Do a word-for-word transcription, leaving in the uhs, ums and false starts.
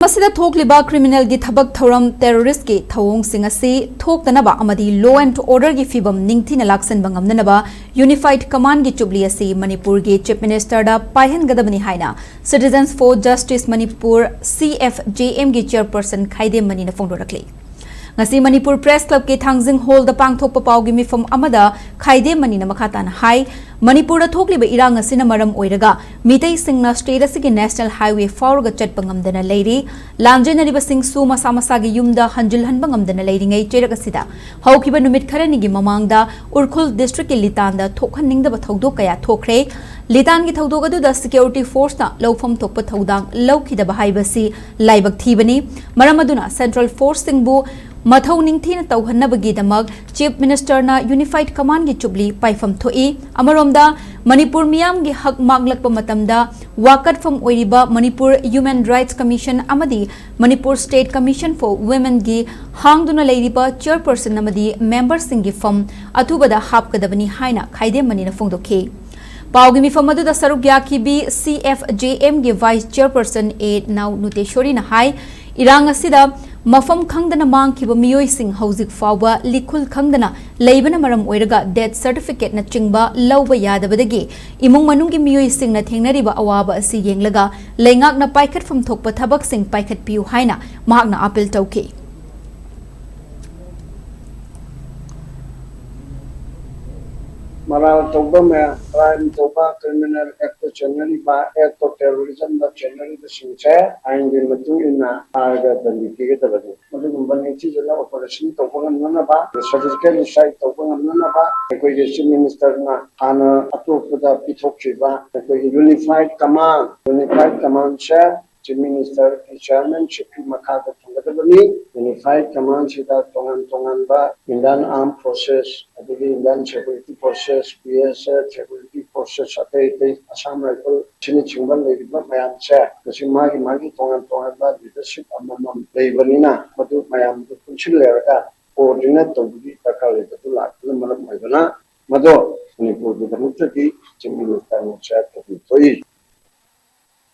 ꯑꯁꯤꯗ ꯊꯣꯛꯂꯤꯕ ꯀ꯭ꯔꯤꯃꯤꯅꯦꯜꯒꯤ ꯊꯕꯛ ꯊꯧꯔꯝ, ꯇꯦꯔꯣꯔꯤꯁ꯭ꯠꯀꯤ ꯊꯧꯑꯣꯡꯁꯤꯡ ꯑꯁꯤ ꯊꯣꯛꯇꯅꯕ ꯑꯃꯗꯤ law and orderꯒꯤ ꯐꯤꯕꯝ ꯅꯤꯡꯊꯤꯅ ꯂꯥꯛꯁꯤꯟꯕ ꯉꯝꯅꯅꯕ Unified Commandꯒꯤ ꯖꯨꯕꯤꯂꯤ ꯑꯁꯤ ꯃꯅꯤꯄꯨꯔꯒꯤ Chief Ministerꯗ ꯄꯥꯏꯍꯟꯒꯗꯕꯅꯤ ꯍꯥꯏꯅ Citizens for Justice Manipur, CFJMꯒꯤ chairperson ꯈꯥꯏꯗꯦꯝ ꯃꯅꯤꯅ ꯐꯣꯡꯗꯣꯔꯛꯂꯤ꯫ ꯉꯁꯤ ꯃꯅꯤꯄꯨꯔ Press Clubꯀꯤ ꯊꯥꯡꯖꯤꯡ ꯍꯣꯜꯗ ꯄꯥꯡꯊꯣꯛꯄ ꯄꯥꯎꯒꯤ ꯃꯤꯐꯝ ꯑꯃꯗ ꯈꯥꯏꯗꯦꯝ ꯃꯅꯤꯅ ꯃꯈꯥ ꯇꯥꯅ ꯍꯥꯏ, ꯃꯅꯤꯄꯨꯔꯗ ꯊꯣꯛꯂꯤꯕ ꯏꯔꯥꯡ ꯑꯁꯤꯅ ꯃꯔꯝ ꯑꯣꯏꯔꯒ ꯃꯤꯇꯩꯁꯤꯡꯅ state ꯑꯁꯤꯒꯤ national highway ꯐꯥꯎꯔꯒ ꯆꯠꯄ ꯉꯝꯗꯅ ꯂꯩꯔꯤ꯫ ꯂꯥꯟꯖꯦꯟꯅꯔꯤꯕꯁꯤꯡꯁꯨ ꯃꯁꯥ ꯃꯁꯥꯒꯤ ꯌꯨꯝꯗ ꯍꯟꯖꯤꯜꯍꯟꯕ ꯉꯝꯗꯅ ꯂꯩꯔꯤꯉꯩ ꯆꯩꯔꯛ ꯑꯁꯤꯗ ꯍꯧꯈꯤꯕ ꯅꯨꯃꯤꯠ ꯈꯔꯅꯤꯒꯤ ꯃꯃꯥꯡꯗ ꯎꯈ꯭ꯔꯨꯜ districtꯀꯤ ꯂꯤꯇꯥꯟꯗ ꯊꯣꯛꯍꯟꯅꯤꯡꯗꯕ ꯊꯧꯗꯣꯛ ꯀꯌꯥ ꯊꯣꯛꯈ꯭ꯔꯦ꯫ ꯂꯤꯇꯥꯟꯒꯤ ꯊꯧꯗꯣꯛ ꯑꯗꯨꯗ security forceꯅ ꯂꯧꯐꯝ ꯊꯣꯛꯄ ꯊꯧꯗꯥꯡ ꯂꯧꯈꯤꯗꯕ ꯍꯥꯏꯕꯁꯤ ꯂꯥꯏꯕꯛ ꯊꯤꯕꯅꯤ꯫ ꯃꯔꯝ ꯑꯗꯨꯅ central forceꯁꯤꯡꯕꯨ ꯃꯊꯧ ꯅꯤꯡꯊꯤꯅ ꯇꯧꯍꯟꯅꯕꯒꯤꯗꯃꯛ Chief Ministerꯅ Unified Commandꯒꯤ ꯖꯨꯕꯤꯂꯤ ꯄꯥꯏꯐꯝ ꯊꯣꯛꯏ꯫ ꯑꯃꯔꯣꯝꯗ, ꯃꯅꯤꯄꯨꯔ ꯃꯤꯌꯥꯝꯒꯤ ꯍꯛ ꯃꯥꯡꯂꯛꯄ ꯃꯇꯝꯗ ꯋꯥꯀꯠꯐꯝ ꯑꯣꯏꯔꯤꯕ ꯃꯅꯤꯄꯨꯔ Human Rights Commission ꯑꯃꯗꯤ ꯃꯅꯤꯄꯨꯔ State Commission for Womenꯒꯤ ꯍꯥꯡꯗꯨꯅ ꯂꯩꯔꯤꯕ chairperson ꯑꯃꯗꯤ memberꯁꯤꯡꯒꯤ ꯐꯝ ꯑꯊꯨꯕꯗ ꯍꯥꯞꯀꯗꯕꯅꯤ ꯍꯥꯏꯅ ꯈꯥꯏꯗꯦꯝ ꯃꯅꯤꯅ ꯐꯣꯡꯗꯣꯛꯈꯤ꯫ ꯄꯥꯎꯒꯤ ꯃꯤꯐꯝ ꯑꯗꯨꯗ ꯁꯔꯨꯛ ꯌꯥꯈꯤꯕꯤ CFJMꯒꯤ vice chairperson ꯑꯦ ꯅꯥꯎ ꯅꯨꯇꯦꯁꯣꯔꯤꯅ ꯍꯥꯏ, ꯏꯔꯥꯡ ꯑꯁꯤꯗ ꯃꯐꯝ ꯈꯪꯗꯅ ꯃꯥꯡꯈꯤꯕ ꯃꯤꯑꯣꯏꯁꯤꯡ ꯍꯧꯖꯤꯛ ꯐꯥꯎꯕ ꯂꯤꯈꯨꯜ ꯈꯪꯗꯅ ꯂꯩꯕꯅ ꯃꯔꯝ ꯑꯣꯏꯔꯒ death certificateꯅꯆꯤꯡꯕ ꯂꯧꯕ ꯌꯥꯗꯕꯗꯒꯤ ꯏꯃꯨꯡ ꯃꯅꯨꯡꯒꯤ ꯃꯤꯑꯣꯏꯁꯤꯡꯅ ꯊꯦꯡꯅꯔꯤꯕ ꯑꯋꯥꯕ ꯑꯁꯤ ꯌꯦꯡꯂꯒ ꯂꯩꯉꯥꯛꯅ ꯄꯥꯏꯈꯠꯐꯝ ꯊꯣꯛꯄ ꯊꯕꯛꯁꯤꯡ ꯄꯥꯏꯈꯠꯄꯤꯌꯨ ꯍꯥꯏꯅ ꯃꯍꯥꯛꯅ appeal ꯇꯧꯈꯤ꯫ ꯃꯔꯥꯜ ꯇꯧꯕ ꯃꯌꯥꯝ, crime ꯇꯧꯕ, criminal actꯇ ꯆꯦꯟꯅꯔꯤꯕ, act of terrorismꯗ ꯆꯦꯟꯅꯔꯤꯕꯁꯤꯡꯁꯦ ꯑꯥꯏꯟꯒꯤ ꯃꯇꯨꯡ ꯏꯟꯅ ꯐꯥꯔꯒ ꯗꯟꯗꯤ ꯄꯤꯒꯗꯕꯅꯤ꯫ ꯃꯗꯨꯒꯨꯝꯕ ꯅꯤꯡꯊꯤꯖꯅ operation ꯇꯧꯕ ꯉꯝꯅꯅꯕ, surgical strike ꯇꯧꯕ ꯉꯝꯅꯅꯕ ꯑꯩꯈꯣꯏꯒꯤ Chief Ministerꯅ ꯍꯥꯟꯅ ꯑꯇꯣꯞꯄꯗ ꯄꯤꯊꯣꯛꯈꯤꯕ ꯑꯩꯈꯣꯏꯒꯤ Unified Command, Unified Commandꯁꯦ Chief Ministerꯒꯤ chairmanshipꯀꯤ ꯃꯈꯥꯗ ꯊꯝꯒꯗꯕꯅꯤ꯫ Unified Commandꯁꯤꯗ ꯇꯣꯉꯥꯟ ꯇꯣꯉꯥꯟꯕ Indian Armed Forces, ꯑꯗꯒꯤ Indian Security Forces, BSF, Security Forces ꯑꯇꯩ ꯑꯇꯩ Assam Rifle ꯑꯁꯤꯅꯆꯤꯡꯕ ꯂꯩꯔꯤꯕ ꯃꯌꯥꯝꯁꯦ, ꯃꯁꯤ ꯃꯥꯒꯤ ꯃꯥꯒꯤ ꯇꯣꯉꯥꯟ ꯇꯣꯉꯥꯟꯕ leadership ꯑꯃꯃꯝ ꯂꯩꯕꯅꯤꯅ, ꯃꯗꯨ ꯃꯌꯥꯝꯗꯨ ꯄꯨꯟꯁꯤꯜꯂꯔꯒ coordinate ꯇꯧꯕꯒꯤ ꯗꯔꯀꯥꯔ ꯂꯩꯕꯗꯨ ꯂꯥꯛꯄꯅ ꯃꯔꯝ ꯑꯣꯏꯕꯅ, ꯃꯗꯣ ꯃꯅꯤꯄꯨꯔꯒꯤꯗꯃꯛꯇꯗꯤ Chief Ministerꯅ chair ꯇꯧꯕꯤꯕ ꯊꯣꯛꯏ꯫